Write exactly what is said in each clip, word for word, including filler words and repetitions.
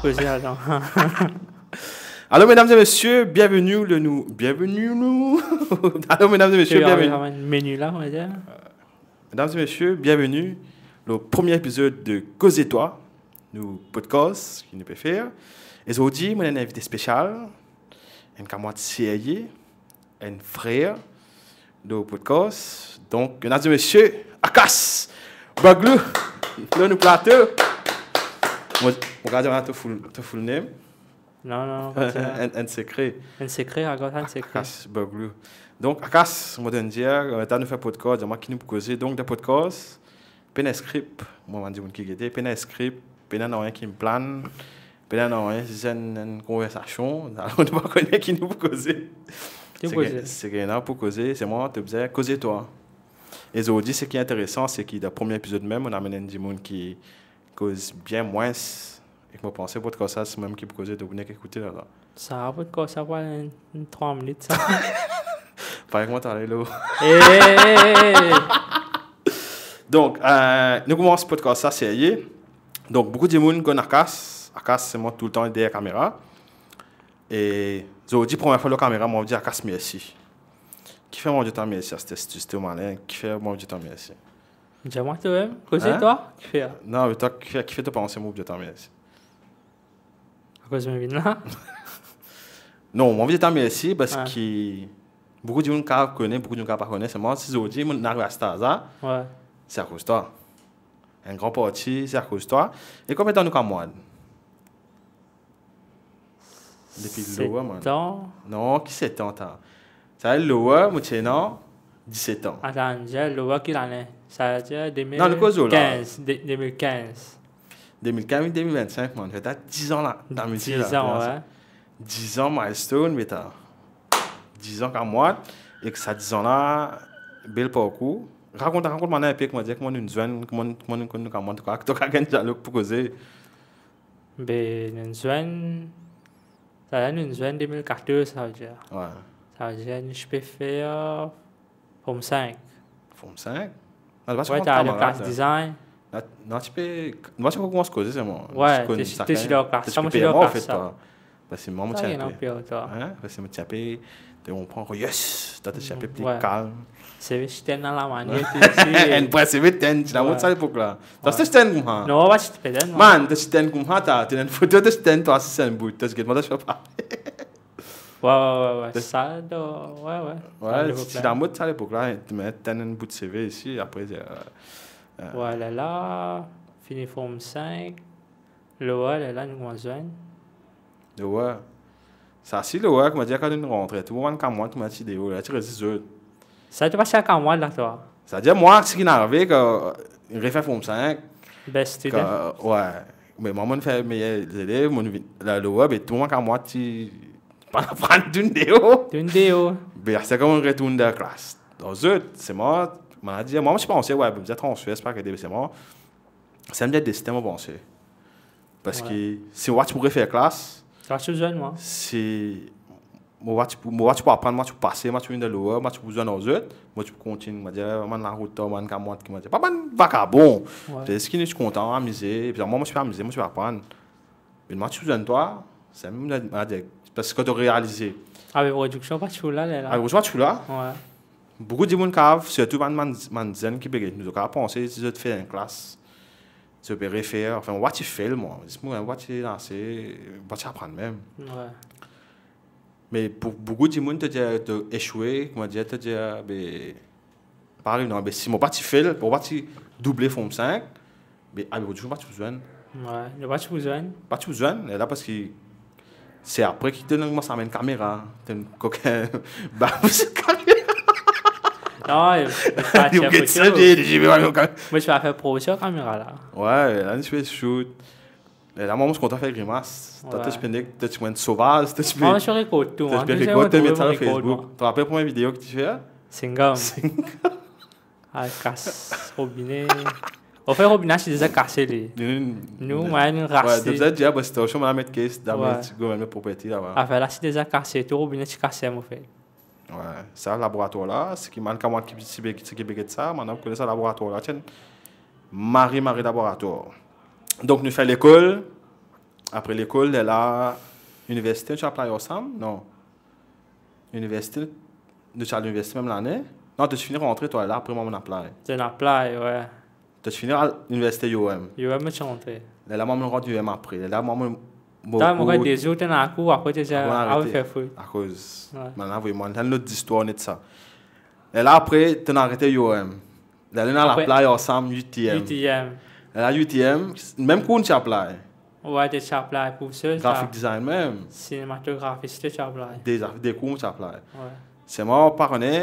Kozetoir. Alo, medam e mesie, bienveni le nou, bienveni nou. Alo, medam e mesie, bienveni. Meni la, on va dir. Medam e mesie, bienveni le premie epizod de Kozetoir, nou podcast ki nou pe fer. E zordi, mo ena enn invite spesial, enn kamarad serye, enn frer de podcast. Donk, medam e mesie, Akash Baglou, lor nou plato. Mo, mo gard to full, to full name. Non, non, non, pa dir. Enn, enn sekre. Enn sekre, rakont enn sekre. Akash Baglou. Donk, Akash, mo donn dir, eh, lerla nou fer podcast, dir mwa ki nou pou koze. Donk, dan podcast, pena skrip, mo, mo dir dimoun ki gete, pena skrip, pena nanye ki plan, pena nanye, zis enn, enn konversasion, nou pa kone ki nou pou koze. Ki seki, koze? Seki nou pou koze, se mwa, to bizin koze twa. E zordi, seki interesan, seki dan premie epizod mem, nou amenn enn dimoun ki koz bien mwins, ek mo panse podcast sa, se mem ki pou koze, to pou nek ekoute la, la. Sa, podcast sa pou enn, enn trwa minit, sa. Parey kouma to ale lo. Hey! Donk, eh, nou koumans podcast sa serye. Donk, boukou dimoun konn Akash. Akash, se mwa toultan deryer kamera. E zordi, premie fwa lor kamera, mo dir Akash mersi. Kifer mo dir twa mersi, aster si to male, kifer mo dir twa mersi? Dir mwa twa mem, koze twa, kifer? Non, me twa, kifer, kifer to panse mo dir twa mersi? Akoz mo vinn la? Non, mo dir twa mersi parski boukou dimoun kav kone, boukou dimoun kav pa kone, selman si zordi mo ariv a stad sa, se akoz twa. Enn gran parti, se akoz twa. E konbien tan nou kamarad? Depi Lower, man. Set an. Non, ki set an, ta? Sa Lower, mo ti ena diset an. Atann, dir Lower ki lane? Sa dir... Non, nou koz la. Kinz, de-, de mil kinz. De mil kinz, de mil vennsink, man. Fer ta diz an la, dan misie la. Diz an, wi. Diz an milestone, beta. Diz an kamarad, ek sa diz an la, bel parkour. Rakont, rakont mwa enpe, kouma dir, kouma nou zwenn, kouma, kouma nou, kouma nou kamarad, antouka, to kapav gagn dialog pou koze. Be, nou zwenn, sa la nou zwenn de mil katorz, savedir. Wi. Savedir, nou ti pe fer Form sink. Form sink? Non, nou pa ti... Wi, ankor kamarad, klas la. Design. Non, non, ti pe, nou pa ti ankor koumans koze, selman. Wi, ti konn to ti dan klas sa, mo ti dan klas sa. Parski mwa, mo ti enpe... Sa, ena pir twa. Hein? Parski mo ti enpe, to konpran, yes, twa to ti enpe pli kalm. Seve ti tenn dan lame, ti, ti... Enn pwin seve tenn, ti lamod sa lepok la. Twa ti tenn koumsa? Non, pa ti pe tenn, non. Man, to ti tenn koumsa, ta, to ena enn foto, to ti tenn twa si enn bout, to ti get mwa, to ti pe pale. Wi, wi, wi, wi. Sa, do, wi, wi. Wi, ti lamod sa lepok la, to met tenn enn bout seve isi, apre, eh, eh. Wi, lerla, fini Form sink. Lower, lerla nou koumans zwenn. Lower. Sa si Lower, kouma dir, kan nou rantre, tou bann kamarad kouma ti deor, la ti res zot. Sa to pa ti kamarad la, twa? Savedir mwa, seki inn arive, kan refer Form sink. Best student. Wi. Me mwa, mo fer meyer zelev, mo vinn la Lower, be tou bann kamarad ti pa aprann, tourn deor. Tourn deor. Be aster kan mo retourn dan klas, dan zot, selman, mo dir, mwa, mo ti panse, wi, bizin transfer, se pa ki de, selman, se enn destin, mo panse. Parski si mwa ti pou refer klas, to pa ti pou zwenn mwa. Si mwa ti pou, mwa ti pou aprann, mwa ti pou pase, mwa ti pou vinn dan Lower, mwa ti pou zwenn ar zot, mwa ti pou kontign, mo dir, eh, bann larout, bann kamarad ki, mo dir, pa bann vakabon. Wi. Parski nou ti kontan amize, epi mwa, mo ti pe amize, mo ti pe aprann. Me mwa ti pou zwenn twa, se mem, mo dir, parski kan to realize. Avek prodiksion, pa ti pou la, lerla. Avek prodiksion, pa ti pou la. Wi. Boukou dimoun kav, sirtou bann, bann, bann zenn ki pe get nou, zot kav panse si zot fer enn klas, zot pe refer, anfin, mwa ti fail, mwa. Zis mwa, mwa ti lase, mwa ti aprann mem. Wi. Me pou boukou dimoun, to dir to eswe, kouma dir, to dir, be, pa ariv, non, be si mo pa ti fail, mo pa ti double Form sink, be, avek prodiksion, pa ti pou zwenn. Wi, nou pa ti pou zwenn. Pa ti pou zwenn, lerla parski se apre ki to inn koumans amenn kamera, to inn kokin, ba, kamera. Non, mo ti pa fer promosion kamera la. Wi, la, nou ti pe shoot. E la, mwa, mo ti kontan fer grimas. Twa, to ti pe nek, to ti enn sovaz, to ti pe... Mwa, mo ti rekord tou, to ti pe rekord, to met sa lor Facebook. To rapel premie video ki ti fer? Singam. Singam. Al kas robine. Anfin, robine ti deza kase li. Nou, nou, nou, mwa, nou rase. Wi, donk sa dir, ah, bon, si to, mo met case, dan met gouvernment property laba. Afer la ti deza kase, tou robine ti kase, mo fer. Wi, sa laboratwar la, seki bann kamarad ki, ki, ki, ki pe get sa, bann-la kone sa laboratwar la, ti enn mari, mari laboratwar. Donk, nou fer lekol. Apre lekol, lerla, liniversite, nou ti apply ansam? Non. Liniversite, nou ti al liniversite mem lane. Non, to ti fini rantre, twa, la, apre mwa, mo'nn apply. To'nn apply, wi. To ti fini al liniversite U O M. U O M, mo ti rantre. Lerla, mwa, mo'nn rant U O M apre. Lerla, mwa, mo, mo... Lerla, mo kour de zour, to'nn al kour, apre, to dir, apre, mo'nn ah, wi, arete. Fer fout. Akoz, wi, mo'nn avoy mwa, sa enn lot zistwar net sa. Lerla, apre, to'nn arete U O M. Lerla nou al apply ansam U T M. U T M. Lerla U T M, mem kour nou ti apply. Wi, to ti apply pou sa, graphic design mem. Sinematografi, to ti apply. De, de kour nou ti apply. Wi. Selman, pa kone,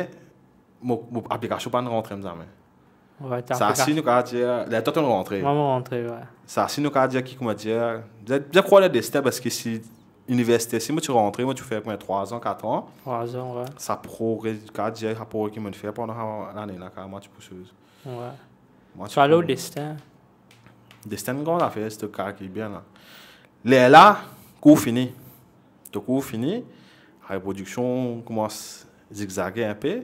mo, mo aplikasion pa'nn rantre zame. Wi, to aplikasion. Sa si nou kapav dir, lerla twa to'nn rantre. Mwa, mo rantre, wi. Sa si nou kapav dir ki, kouma dir, bizin, bizin krwar dan destin, parski si liniversite, si mo ti rantre, mo ti fer konbien, trwa an, kat an. Trwa an, wi. Sa progre, kapav dir, sa progre ki mo'nn fer pandan sa lane la, kapav mwa ti pou soz. Wi. Mwa ti... Krwar lor destin. Destin enn gran zafer, si to kalkil bien la. Lerla, kour fini. To kour fini, sa reprodiksion koumans zigzage inpe.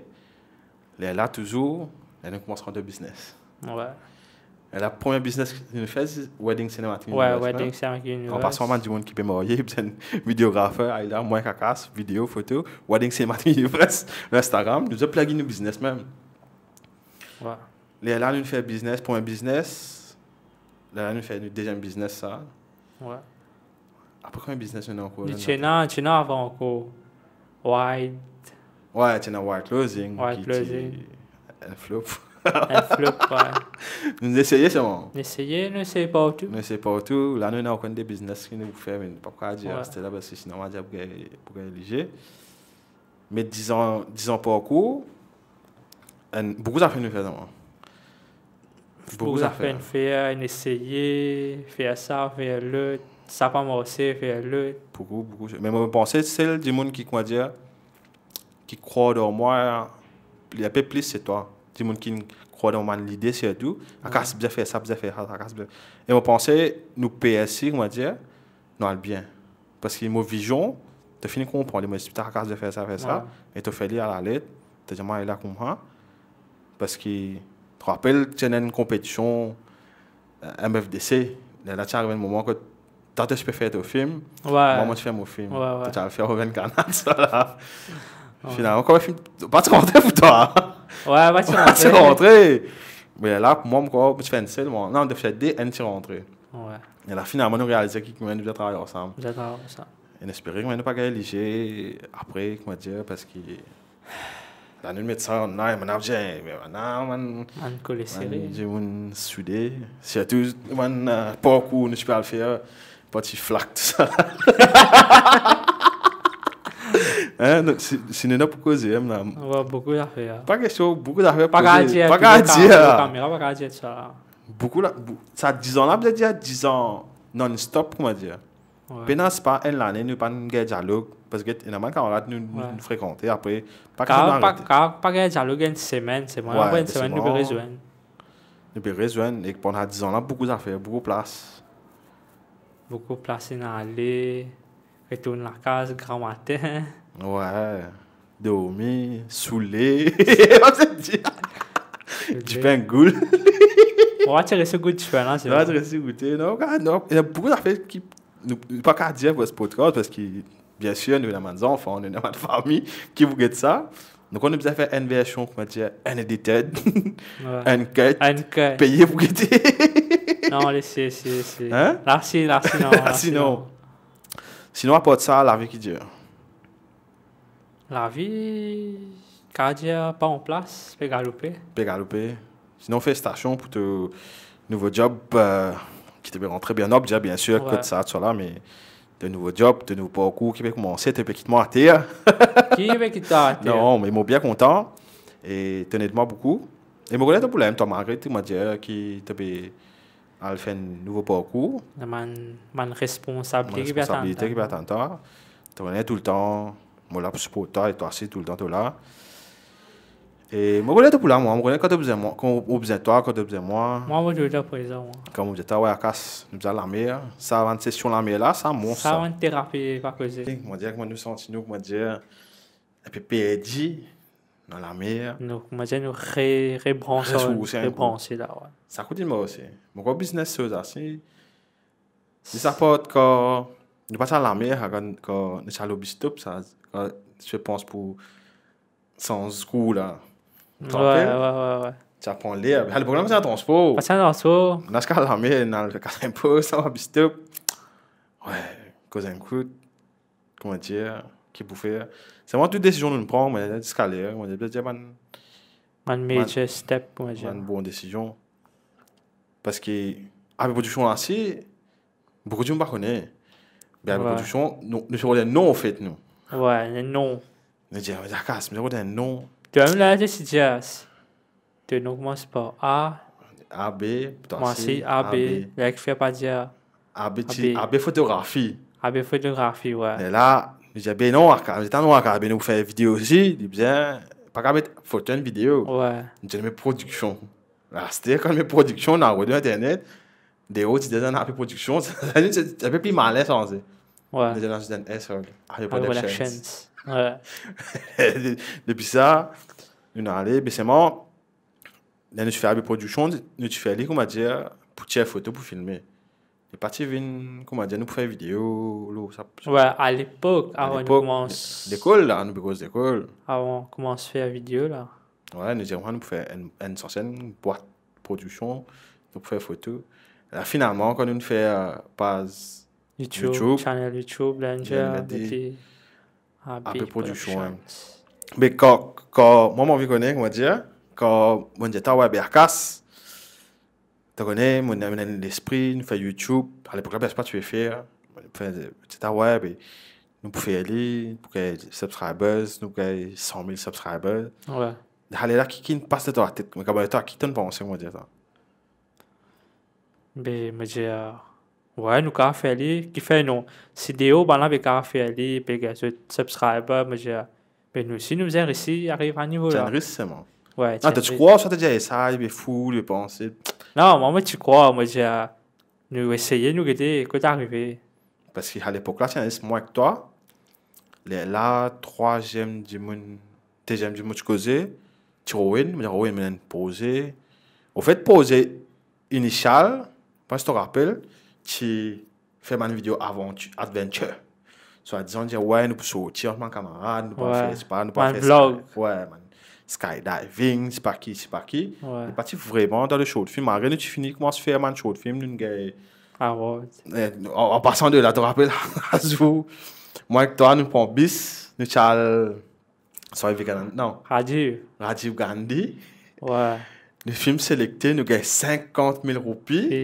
Lerla touzour, lerla nou koumans rant dan biznes. Wi. Lerla premie biznes ki nou fer, se Wedding Cinematic Universe, wi, Wedding Cinematic Universe. An pasan, bann dimoun ki pe marye, bizin videografer, al la, mwa kakas, video, foto, Wedding Cinematic Universe, Instagram, nou zot plug in nou biznes mem. Wi. Lerla nou fer biznes, premie biznes, lerla nou fer nou deziem biznes sa. Wi. Apre konbien biznes nou ena ankor la? Ti ena, ti ena avan ankor. White. Wi, ti ena White Clothing, White Clothing. Ki ti enn flop. Enn flop, wi. Nou eseye selman. Nou eseye, nou eseye partou. Nou eseye partou. La nou ena ankor de biznes ki nou fer, me nou pa kapav dir, wi, aster la, parski sinon, nou a dir pou gagn, pou gagn lizye. Me dizan, dizan parkour, enn, boukou zafer nou fer, non? Boukou zafer. Boukou zafer nou fer, nou eseye, fer sa, fer lot, sa pa marse, fer lot. Boukou, boukou. Me mo panse sel dimoun ki, kouma dir, ki krwar dan mwa, li inpe plis, se twa. Dimoun ki krwar dan mo bann lide sirtou, wi, kapav bizin fer sa, bizin fer sa, kapav bizin. E mo panse nou pe reysi, kouma dir, nou al bien. Parski mo vizion, to fini konpran li, mo explike twa kapav fer sa, fer sa, wi, e to fer li alalet, to dir mwa, ale la koumsa. Parski, to rapel, ti ena enn konpetision, eh, M F D C, lerla ti ariv enn moman kot twa to ti pe fer to fim, wi, mwa, mo ti fer mo fim. Wi, wi. To ti al fer Revin Kanal, sa la. Wi. Finalman, kouma fim, pa ti rantre pou twa. Wi, pa ti rantre. Pa ti rantre. Me la, pou mwa, mo krwar, mo ti fer enn sel, mwa. Non, to fer de, enn ti rantre. Wi. E la, finalman, nou realize ki, ki nou bizin travay ansam. Bizin travay ansam. E nou espere ki nou pa gagn lizye apre, kouma dir, parski la nou met sa online, bann ap dir, me bann, bann, bann kole sere, bann dimoun soude, sirtou bann, eh, parkour nou ti pe al fer, parti flak, tou sa. Hein, donk, si, si nou ena pou koze, hein, la. Wi, boukou zafer, hein. Pa kestion, boukou zafer, pa kapav dir, pa kapav dir. Kamera, pa kapav dir sa. Boukou la, bou-, sa dizan la, bizin dir dizan non-stop, kouma dir. Wi. Pena, se pa enn lane, nou pa'nn gagn dialog, parski ena bann kamarad nou, nou, wi, nou frekante, apre, pa, pa, pa, pa gagn dialog enn semenn, semenn, wi, apre enn semenn, nou pe rezwenn. Nou pe rezwenn, e pandan dizan la, boukou zafer, boukou plas. Boukou plas inn ale, retourn lakaz gramatin. Wi. Dormi, soule. Soule. Dipin gout. Mo pa ti resi gout dipin la, se vre. Mo pa ti resi goute. Non, non, ena boukou zafer ki nou, nou pa kapav dir pou podcast, parski, biensir, nou ena bann zanfan, nou ena bann fami ki pou get sa. Donk, nou bizin fer enn version, kouma dir, unedited, wi, uncut, uncut, peye pou gete. Non, les, les, les, les. Hein? La si, la si, non, la si, non. Sinon, apar sa, lavi ki dir? Lavi, kapav dir, pa an plas, pe galoupe. Pe galoupe. Sinon, felisitasion pou to nouvo job, eh, ki to pe rantre bien, non, bien, biensir, wi, kot sa, tousala, me to nouvo job, to nouvo parkour ki pe koumanse, to pe kit mwa ater. Ki pe kit twa ater? Non, me mo bien kontan. E to'nn ed mwa boukou. E mo kone to pou la mem, twa, malgre tou, mo dir ki to pe al fer enn nouvo parkour. Bann, bann responsabilite ki pe atann twa. Bann responsabilite ki pe atann twa. To kone toultan, mo la pou siport twa e twa si toultan to la. E mo kone to pou la, mwa. Mo kone kan to bizin mwa, kan ou bizin twa, kan to bizin mwa. Mwa, mo toultan prezan, mwa. Kan mo bizin twa, wi, akas, nou bizin lamer. Sa, bann sesion lamer la, sa, mons sa. Sa, bann terapi, pa koze. Mo dir, kouma nou santi nou, kouma dir, inpe perdi dan lamer. Nou, kouma dir, nou re-, rebranse, resourse, rebranse la, wi. Sa kout enn mo osi. Mo krwar biznes sa osi, Zis apart kan nou pa ti al lamer, kan, kan nou ti al o bistop, sa, kan ti pe pans pou sanz kouleur la. To Ouais, rapel? Ouais, ouais, ouais. Ti al pran ler. Alepok la, mo ti al transpor. Pas sa dan so. Nou ti al lamer, nou al kas enn poz, sa va bistop. Ouais, koz enn kout. Kouma dir, ki pou fer? Se vremem tou desizion nou pran, me ziska ler, mo dir, bann, Bann major step, on va dire. bann bon desizion. Parski, AP Production la, si, boukou dimoun pa kone. Me AP Ouais. Production, nou, nou ti rod enn non, anfet, nou. Ouais, non. Nou dir, ah, kas, nou rod enn non. Toi-même, là, tu sais, tu ton nom commence par A. A B, Moi, c'est A B. Là, il fait pas dire A B, A B. A B fotografi. A B photographie, ouais. E la, nou dir, be non, aka, nou dir, non, aka, be nou fer video osi, li bizin, pa kapav met foto, enn video. Ouais. Nou dir, me production. Aster, kan met production, nou al rod internet, de o, ti dir AP Production, se, se, se, se pe pli male, sanze. Ouais. Nou dir, non, se enn S, AP AP Productions. Productions. Ouais. Depi sa, nou ale, be selman, ler nou ti fer AP Production, nou ti fer li, kouma dir, pou tir foto, pou filme. Li pa ti vinn, kouma dir, nou pou fer video, lo, sa, sa. Ouais, à l'époque, avant de Alepok, commencer. Lekol la, nou pe koz lekol. Avant de commencer à faire vidéo, là. Ouais, nou dir, nou pou fer enn, enn, sanse enn bwat production, nou pou fer foto. La, finalman, kan nou fer, euh, paz YouTube, YouTube. Channel YouTube, là, Bien, déjà, bien dit. depuis AP Production, Productions. Me kan, kan, mwa, mo anvi kone, kouma dir, kan, mo dir, ta, ouais, be, akas, to kone, mo, mo ena lespri, nou fer YouTube, alepok la, personn pa ti pe fer, fer, ti ta, ouais, be, nou pou fer li, pou gagn subscribers, nou pou gagn san mil subscribers. Ouais. Ale la, ki, ki pas dan to latet, me kamarad, to, ki to'nn panse, kouma dir sa? Be, mo dir, euh, ouais, nou kapav fer li, kifer non. Si de o, bann la pe kapav fer li, pe gagn zot subscriber, mo dir, be nou osi, nou bizin resi ariv a nivo la. Ti enn risk selman. Ouais, Non, to ti krwar sa, to dir, sa, li pe fou, li pe panse. Non, mwa, mo ti krwar, mo dir, nou eseye, nou gete kot arive. Parski alepok la, ti ena zis mwa ek twa. Lerla, trwaziem dimoun, deziem dimoun ti koze, ti Rowen, mo dir Rowen, mo ena enn proze. Anfet, proze inisial, pa si to rapel, ti fer bann video avanti-, adventure. Swadizan dir, ouais, nou pou sorti ant bann kamarad, nou pou al Ouais. fer, sepa, nou pou al Bann fer vlog. sky-, ouais, bann skydiving, sepa ki, sepa ki. Ouais. Li pa ti vreman dan le short film. Malgre nou ti fini koumans fer bann short film, nou gagn Award. Eh, an, an pasan de la, to rapel, azour, mwa ek twa, nou pran bis, nou ti al, sorry, Vivekananda, non, Rajiv. Rajiv Gandhi. Ouais. Nou film selekte, nou gagn sinkant mil roupi. E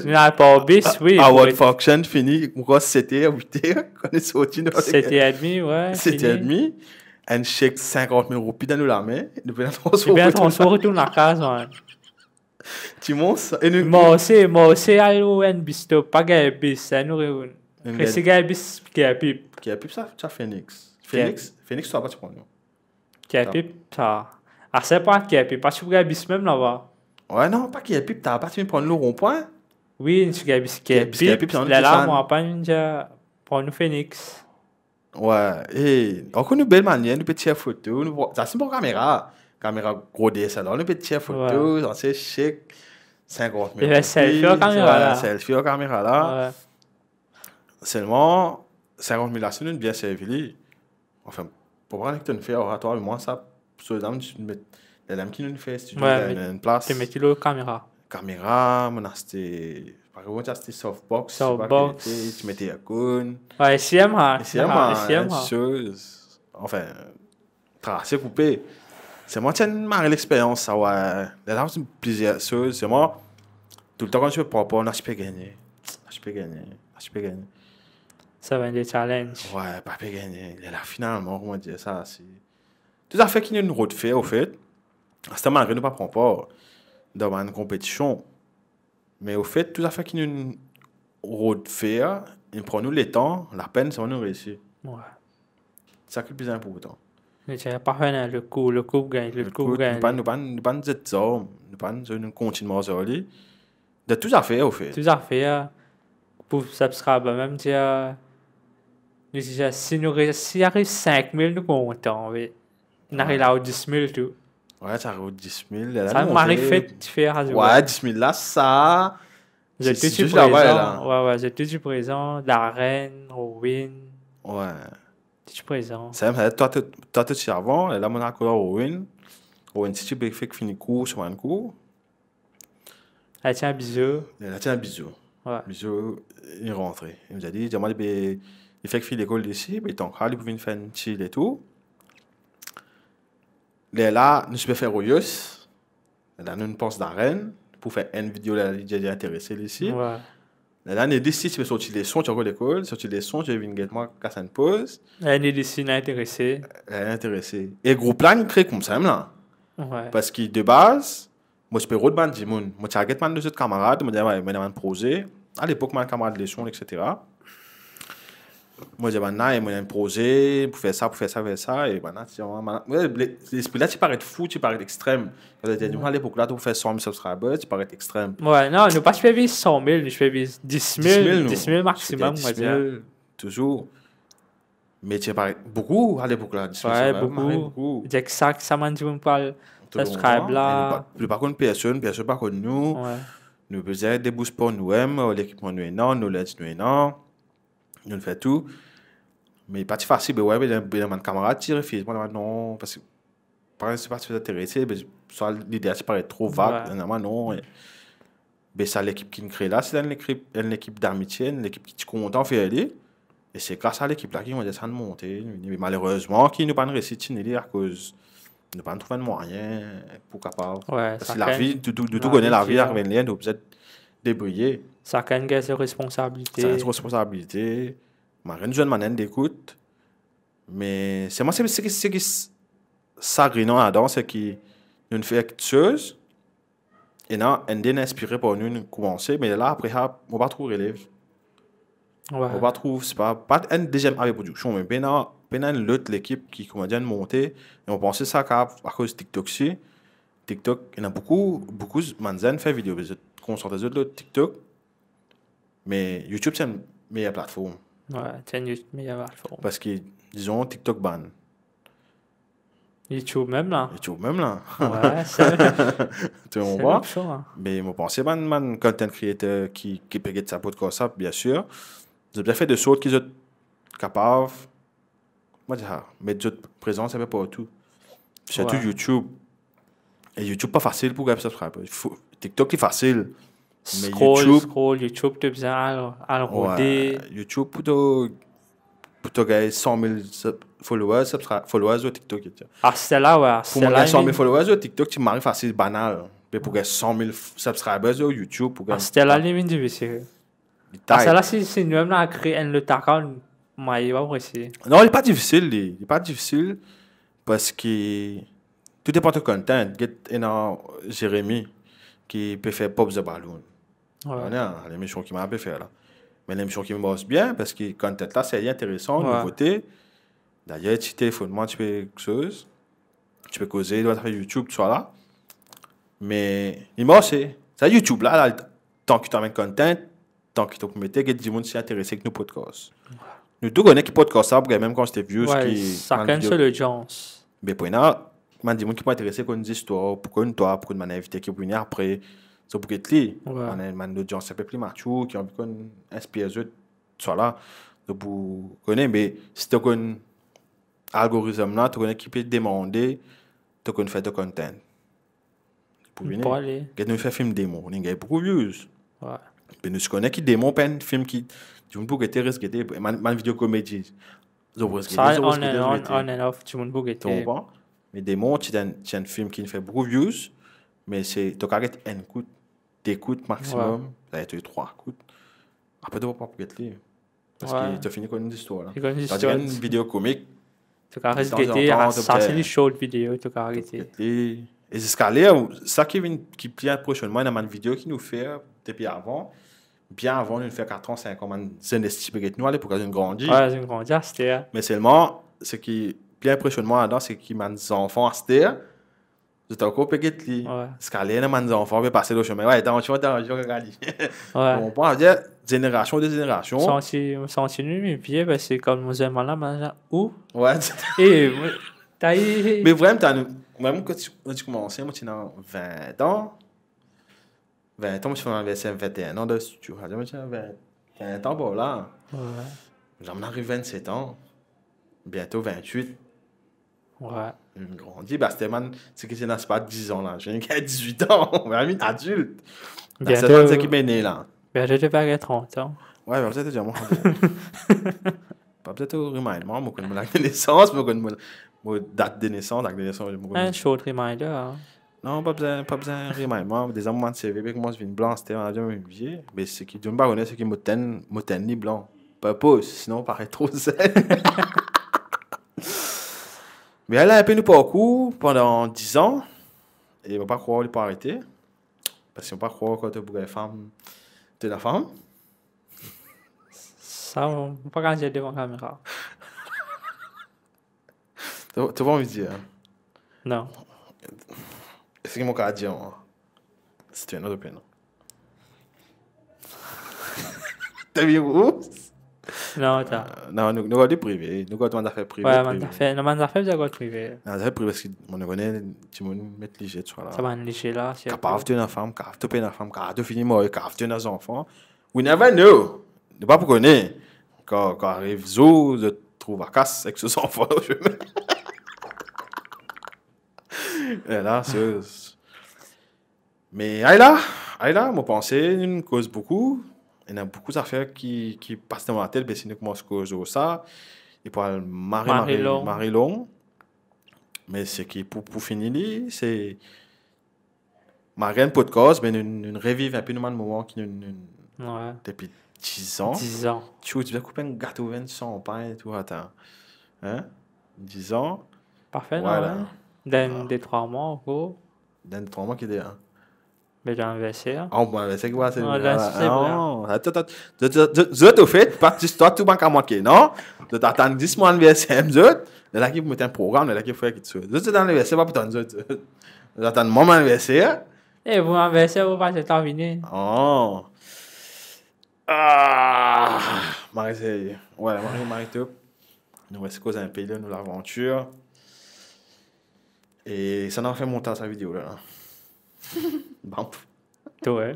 nou al par bis, wi. Award function fini, ankor sete, wit er, kan nou sorti, nou Sete edmi, wi. Sete edmi. Enn sek sinkant mil roupi dan nou lame, nou pena Epi nou retourn lakaz, man. Ti mons, e nou Mo osi, mo osi al enn bis stop, pa gagn bis, sa nou reoun. Esi gagn bis, gagn pip. Gagn pip sa, sa Phoenix. Phoenix, Phoenix, to pa ti pran nou. Gagn pip, sa. Ase pa gagn pip, pa ti pou gagn bis mem laba. Wi, non, pa gagn pip, ta pa ti pran nou ronpwin. Wi, nou ti gagn bis, gagn pip, lerla mwa pa nou ti pran nou Phoenix. Wi, e ankor nou bel manier, nou pe tir foto, nou, sa se bon kamera. Kamera gro D S L R, nou pe tir foto, sa se sek, sinkant mil. Selfie ar kamera la. Selfie ar kamera la. Selman, sinkant mil la, si nou bien servi li. Anfin, pou pa nek tonn fer oratoire, me mwa sa, so dam, met, lalem ki nou fer studio, enn plas. Te met lor kamera. Kamera, mo aste, par exemple, mo aste softbox, Softbox. Ti met aircon. Wi, S M H. S M H, S M H. Anfin, trase, koupe. Se mwa ti enn mari lexperyans sa, wi. Lerla, plizier soz, se mwa, toultan kan ti pe par rapor, nou ti pe gagne. Nou ti pe gagne. Nou ti pe gagne. Sa vinn de challenge. Wi, pa pe gagne. Lerla, finalman, kouma dir sa, si tou zafer ki nou rod fer, anfet, aster malgre nou pa pran par dan bann konpetision, me anfet, tou zafer ki nou rod fer, nou pran nou letan, lapenn, selman nou reisi. Wi. Sa ki pli inportan. Nou ti pa fer le kou, le kou gagn, le kou gagn. Nou pa, nou pa, nou pa zet zarm, nou pa, nou kontign mars ar li. Dan tou zafer, anfet. Tou zafer, pou subscriber mem, dir, nou dir, si nou reisi ariv sink mil, nou kontan, wi. Nou ariv la o dis mil tou. Wi, sa ariv o dis mil. Lerla, Sa nou mari monte. Fet, ti fer azour. Wi, dis mil la, sa, Zot tou ti prezan. Wi, wi, zot tou ti prezan. Darren, Rowin. Wi. Tou ti prezan. Samem, sa, twa, to, twa, to ti avan, e la, mo al koz ar Rowin. Rowin ti, ti pe fek fini kour, so bann kour. Li ti ena Bizo. Li ti ena Bizo. Wi. Bizo, li rantre. Li dir li, dir mwa, li pe, li fek fini lekol isi, me tank sa, li pou vinn fer enn ti letour. Lerla, nou ti pe fer Royos. Lerla, nou pans Darren pou fer enn video, lerla, li dir li interese li isi. Wi. Lerla, Nedi ti pe sorti leson, ti ankor lekol, sorti leson, ti vinn get mwa, kas enn poz. E, Nedi ti ena interese. Lerla, li interese. E group la, li kre koumsa mem la. Wi. Parski de baz, mo ti pe rod bann dimoun. Mo ti al get bann lezot kamarad, mo dir, wi, mo ena bann proze. Alepok, bann kamarad leson, et cetera. Mo dir bann la, e mo ena enn proze pou fer sa, pou fer sa, fer sa, e bann la ti dir, wi, bann la, wi, le-, lespri la ti paret fou, ti paret extrem. Mo dir, nou, alepok la, pou fer san mil subscribers, ti paret extrem. Wi, non, nou pa ti pe viz san mil, nou ti pe viz dis mil, dis mil nou. Dis mil maximum, ti pe dir dis mil, touzour. Me ti paret boukou alepok la, dis mil, wi, sa vremem boukou. Boukou. Dir ki sa, ki sa bann dimoun pou al subscribe la. Tou lemonn, e nou pa, nou pa konn personn, personn pa konn nou. Wi. Nou bizin debours par nou mem, lekipman nou ena, knowledge nou ena. Nou fer tou. Me pa ti fasil, be wi, be, be bann kamarad ti refiz mwa, non, parski pa, se pa ti interese, be swa lide la ti paret tro vag, wi, non, non, e, be sa lekip ki'nn kre la, se enn lekip, enn lekip damitie, enn lekip ki ti kontan fer li. E se gras a lekip la ki, mo dir, sa inn monte, me malerezman ki nou pa'nn resi tini li akoz nou pa'nn trouv enn mwayin pou kapav. Wi, parski lavi, tou, tou, nou tou kone lavi, lavi dir, avek enn lien, nou bizin debriye. Sakenn gagn so responsabilite. Sakenn so responsabilite. Mo rinn zwenn bann lekout. Me selman, se, se ki, se ki s-, sagrinan ladan, se ki nou fer kiksoz, ena enn de inn inspire par nou, nou koumanse, me la, apre sa, mo pa trouv relev. Wi. Mo pa trouv, se pa, pa enn deziem Ave Production, me pena, pena enn lot lekip ki, kouma dir, inn monte, e mo panse sa kapav akoz TikTok si. TikTok, ena boukou, boukou bann zenn fer video, zot konsantre zot lor TikTok. Me YouTube, se enn meyer platform. Wi, se enn You-, meyer platform. Parski, dizon, TikTok bann. YouTube mem la. YouTube mem la. Wi, se, to konpran? Opsion, in. Me mo panse bann, bann content creator ki, ki pe get sa podcast sa, biensir, zot bizin fer de sort ki zot kapav, mo dir, met zot prezans inpe partou. Sirtou YouTube. Wi. E YouTube pa fasil pou gagn subscriber. Fo-, TikTok li fasil. Me scroll, YouTube, scroll, YouTube, to bizin al, al rode. Wi, YouTube pou to, pou to gagn san mil sub-, followers, subscri-, followers lor TikTok, et cetera. Aster la, wi, aster la, pou mo gagn san mil followers lor TikTok, ti mari fasil, banal. Me pou gagn san mil f-, subscribers lor YouTube, pou gagn... Aster la, li vinn difisil. Li tight. Aster la, si, si nou mem la kre enn lot account, mwa, li pa pou resi. Non, li pa difisil, li. Li pa difisil, parski tou depann to content. Get ena Jérémy ki pe fer Pop the Balloon. Wi. Ena lemision ki mo pe fer la. Me lemision ki mars bien, parski content la, se interesan, wi, nouvote. Dayer, ti telefonn mwa, ti pe kiksoz. Ti pe koze, dan zafer YouTube, tousala. Me li marse. Sa YouTube la, la, tan ki to amenn content, tan ki to pou mete, get dimoun ti interese ek nou podcast. Nou tou kone ki podcast sa pou gagn mem kantite views, wi, ki sakenn so lodians. Me pou ena bann dimoun ki pou interese konn zistwar, pou konn twa, pou konn bann invite ki pou vini apre, so pou get li. Wi. Bann, bann lodians inpe pli mature, ki anvi konn inspir zot, tousala. Donk pou kone, me si to konn algorithm la, to kone ki pe demande to konn fer to content. Pou vini. Pou ale. Get nou fer fim Demon, li gagn boukou views. Wi. Me nou ti kone ki Demon pa enn fim ki dimoun pou gete, res gete, bann, bann video komedi. Zot pou res gete, zot pou res gete, res gete. Sa, on and on, on and off, dimoun pou gete. To konpran? Me Demon, ti enn, ti enn fim ki fer boukou views, me se, to kapav get enn kout, de kout maximum, wi, sa to trwa kout. Apre, to pa pou get li. Parski, wi, to fini konn listwar la. Fini konn listwar. Sa dir enn video komik. To kapav res gete, sa se li short video, to kapav gete. E ziska ler, sa ki vinn, ki pli inpresionn mwa, ena bann video ki nou fer depi avan, bien avan, nou fer katran, sinkan, bann zenn ti pe get nou, alepok, zot inn grandi. Wi, zot inn grandi, aster. Me selman, seki pli inpresionn mwa ladan, se ki bann zanfan aster, zot ankor pe get li. Wi. Ziska ler, ena bann zanfan pe pase lor sime. Wi, atansion, atansion, gard li. Wi. Bon, pou dir, zenerasion de zenerasion. Santi, santi nou, nou vie, parski kouma mo dir, mo la, mo la, ou? Wi. E, mo, ta, e, e. Me vremem, ta nou, mwa, kan ti, kan ti koumanse, mo ti ena vin an. vin an, mo ti fer mo laniverser vin-e-enn an dan studio. Adir mo ti ena vin, vin an par la. Wi. La mo ariv vinn-set an. Biento vinn-wit. Wi. Mo grandi, be aster bann, seki ti ena, se pa diz an la. Mo gagn diz-wit an. Mo vinn adilt. Be aster bann, seki pe ne la. Biento to pe gagn trant an. Wi, be aster to dir mwa. Pa bizin to remind mwa, mo konn mo lak de nesans, mo konn mo, mo dat de nesans, lak de nesans, mo konn. Enn short reminder, hein. Non, pa bizin, pa bizin remind mwa. Deza mo bann seve pe koumans vinn blan, aster mo vinn vie. Me seki dimoun pa kone, seki mo tenn, mo tenn li blan. Purpose, sinon mo paret tro zenn. Me la, enpe nou parkour pandan diz an. E mo pa krwar li pou arete. Parski mo pa krwar kan to pou gagn fam, to ena fam. Sa, mo pa kapav dir devan kamera. To, to pa anvi dir, hein? Non. Eski mo kapav dir, hein? Si to ena, to pe ena. To vinn rous? Non, ta. Euh, non, nou, nou gard li prive. Nou gard bann zafer prive, wi, bann prive. Zafer, non, bann zafer, bizin gard prive. Non, zafer prive, parski mo kone dimoun met lizie swa la. Sa bann lizie la, se kapav to ena fam, kapav to pena fam, kapav to fini mari, kapav to ena zanfan. We never know. Nou pa pou kone. Kan, kan ariv zour, zot trouv Akash ek so zanfan dan sime. E la, se, me, ay la, ay la, mo panse, nou koz boukou. Ena boukou zafer ki, ki pas dan mo latet, be si nou koumans koz lor sa, li pou al mari, mari, mari long. Me seki pou, pou fini li, se, malgre enn podcast, me nou, nou reviv enpe nou bann moman ki nou, nou, wi, depi diz an. Diz an. Ti ou ti bizin koup enn gato, vinn sanpagn e tou, atann. Hein? Diz an. Parfe, non, wi. Dan de trwa mwa ankor. Dan de trwa mwa ki de, hein? Me laniverser. Ah, mo laniverser ki pa, se, non, la, la, se non. Atann, atann. Zot, zot, zot, zot, ofet, pa zis twa tou bann ki manke, non? Zot atann zis mo laniverser, zot. Lerla ki pou met enn program, lerla ki pou fer kiksoz. Zot, zot laniverser, pa pou tann zot. Zot atann mo laniverser. E, pou laniverser, ou pa ti vini. Oh. Ah, mari serye. Wi, mari, mari top. Nou res koz enpe de nou lavantir. E sa, nou fer montaz sa video la, la. Bon. To, wi.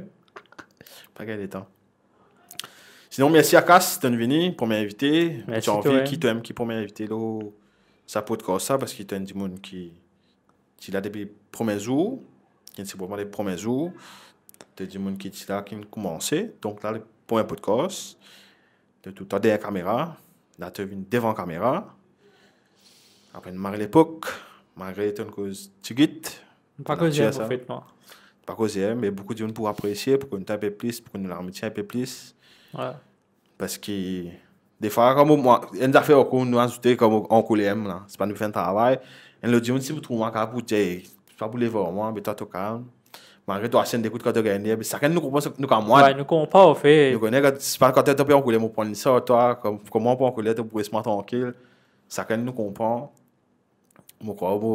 Pa gagn letan. Sinon, mersi Akash, to'nn vini, premie invite. Mersi, to, wi. Ti anvi ki to mem ki premie invite lor sa podcast sa, parski to enn dimoun ki ti la depi premie zour, ki ti pou mwa depi premie zour, to dimoun ki ti la, ki koumanse. Donk la, le premie podcast, to toultan deryer kamera, la to vinn devan kamera. Apre, mari lepok, malgre to'nn koz tigit, pa koze, an fet, non. Pa koze, me boukou dimoun pou apresie, pou konn twa enpe plis, pou konn lamitie enpe plis. Wi. Parski defwa, kouma mwa, enn zafer ankor nou azoute kouma ankoler la, se pa nou fer enn travay. Enn lot dimoun, si pou trouv mwa, kapav pou dir, pa pou lev ar mwa, be twa to kalm. Malgre twa, si enn dekout kan to gagn, be sakenn nou konpran sa nou kamarad. Wi, nou konpran, ofet. Nou kone, kan, se pa kan to, to pe ankoler, mo pran sa, twa, kom, kouma pou ankoler, to pou les mwa trankil. Sakenn nou konpran. Mo krwar mo,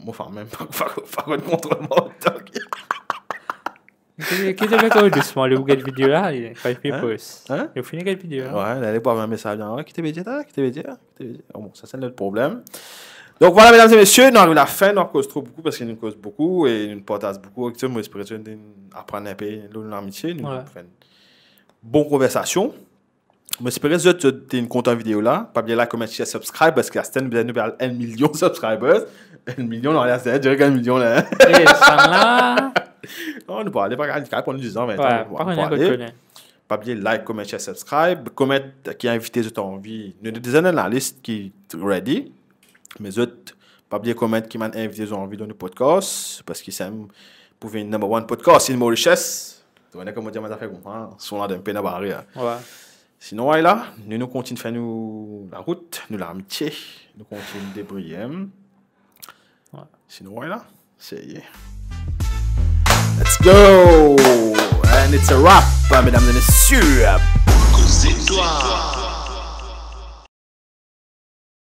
mo fam mem pa, pa, pa konn kontrol mwa otan ki. Ki, ki to pe koz dousman, li pou get video la, li, kan li pe post. Hein? Hein? Li fini get video la. Wi, la, li pou avoy enn mesaz, wi, ki to pe dir, ki to pe dir, ki to pe dir. Oh, bon, sa, se enn lot problem. Donk, vwala, medam e mesie, nou ariv lafin, nou koz tro boukou, parski nou koz boukou e nou partaz boukou. Ek sa, mo espere nou aprann enpe lor nou lamitie, nou, wi, fer enn bon konversasion. Mo espere zot, zot inn kontan video la. Pa bliye like, comment, share, subscribe, parski aster nou bizin, nou pe al enn milion subscribers. Enn milion, non, aster, direk enn milion la. E, sa la. Non, nou pa ale, pa gagn, pa pran diz an, vin an, wi, nou pa ale. Pa bliye like, comment, share, subscribe. Comment ki invite zot anvi. Nou deza ena lalis ki ready. Me zot, pa bliye comment ki bann invite zot anvi dan nou podcast, parski sa pou vinn number one podcast in Mauritius. To kone kouma mo dir bann zafer koumsa, son la dan pena bari, hein. Wi. Sinon, wi, la, nou, nou kontign fer nou larout, nou lamitie, nou kontign debriye, hein. Wi. Sinon, wi, la, seye. Let's go! And it's a wrap, medam e mesie. Koze twa.